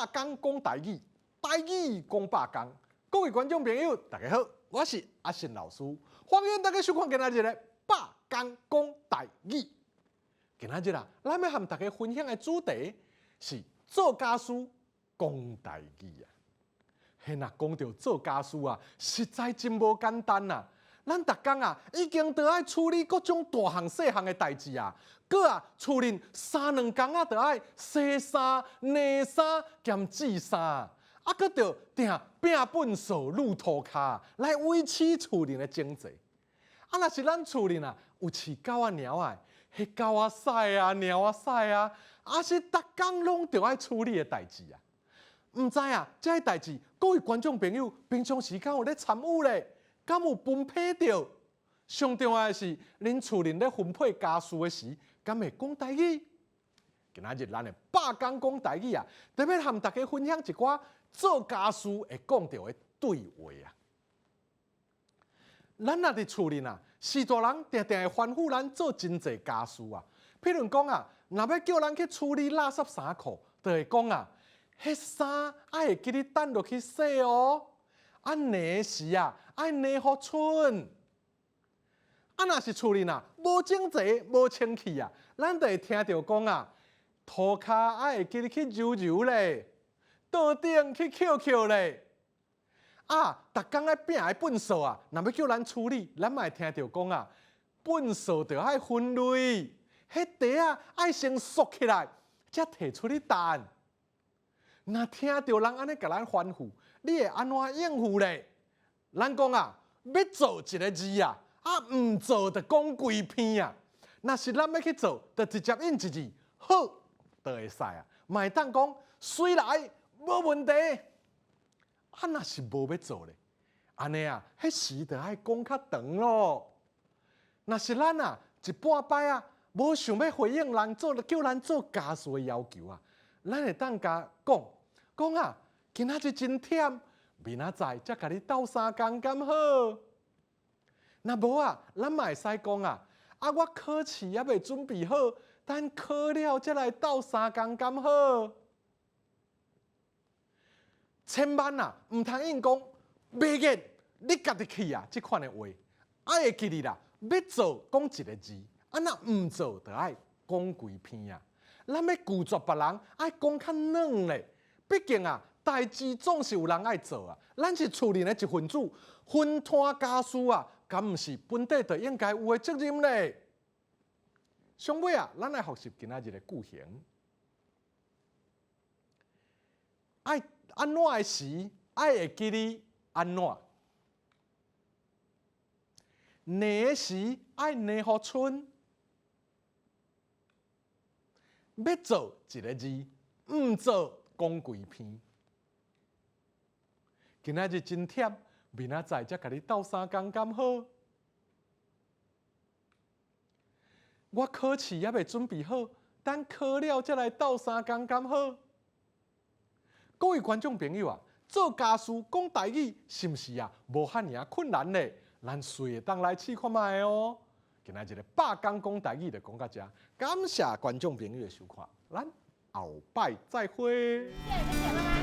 百工講台語，台語講百工。各位觀眾朋友，大家好，我是阿信老師，歡迎大家收看今仔日的百工講台語。今仔日啊，咱欲和大家分享的主題是做家事講台語啊。嘿，若講著做家事啊，實在真無簡單啊！咱逐工啊，已經著愛處理各種大項細項的代誌啊，閣啊，厝裡三兩工啊，著愛洗衫、晾衫兼摺衫，啊，閣著定摒糞掃、挼塗跤來維持厝裡的整齊。啊，若是咱厝裡啊有飼狗仔貓仔，彼狗仔屎啊、貓仔屎啊，也是逐工攏著愛處理的代誌啊。毋知啊，這个代誌，各位觀眾朋友平常時敢有咧參與咧？敢有分配著？上重要的是，恁厝裡咧分配家事的時，敢會講台語？今仔日咱的百工講台語啊，特別和大家分享一寡做家事會講著的對話啊。咱若佇厝裡啊，序大人定定會吩咐咱做真濟家事啊。譬如講啊，若欲叫咱去處理垃圾衫褲，就會講啊，彼衫愛會記得擲落去洗哦。啊，晾時啊，愛晾予春。啊，若是厝裡啊無整齊、無清氣啊，咱就會聽著講啊，塗跤愛會記得去揉揉咧，桌頂去抾抾咧。啊，逐工愛摒的糞掃啊，若欲叫咱處理，咱嘛會聽著講啊，糞掃著愛分類，彼袋仔愛先束起來，才提出去擲。若聽著人按呢共咱吩咐，你會按怎應付咧？咱講啊，欲做一个字啊，啊毋做就講規篇啊。若是咱欲去做，就直接應一字，好，就會使啊。嘛會當講隨來，無問題。啊，若是無欲做咧，按呢啊，彼時就愛講較長咯。若是咱啊一半擺啊，無想欲回應人做叫咱做家事的要求啊，咱會當共講講啊，今仔日真忝，明仔載才共你鬥相共敢好？若無啊，咱嘛會使講啊，啊我考試猶未準備好，等考了才來鬥相共敢好？千萬啊，毋通應講袂瘾，你家己去啊！這款的話，愛會記得啦，欲做講一个字，啊若毋做，就愛講規篇啊。咱欲拒絕別人，愛講較軟咧。畢竟啊，代誌總是有人愛做啊。咱是厝裡的一份子，分攤家事啊，敢毋是本底就應該有的責任咧？上尾啊，咱來複習今仔日的句型。愛按怎的時，愛會記得按怎？晾的時愛晾予春。欲做一个字，毋做講規篇。今仔日真忝，明仔載才共你鬥相共敢好？我考試猶未準備好，等考了才來鬥相共敢好？各位觀眾朋友啊，做家事講台語是毋是啊？無遐爾仔困難咧，咱隨會當來試看覓哦。今仔日的百工講台語就講到遮，感謝觀眾朋友的收看，咱後擺再會。謝謝，拜拜。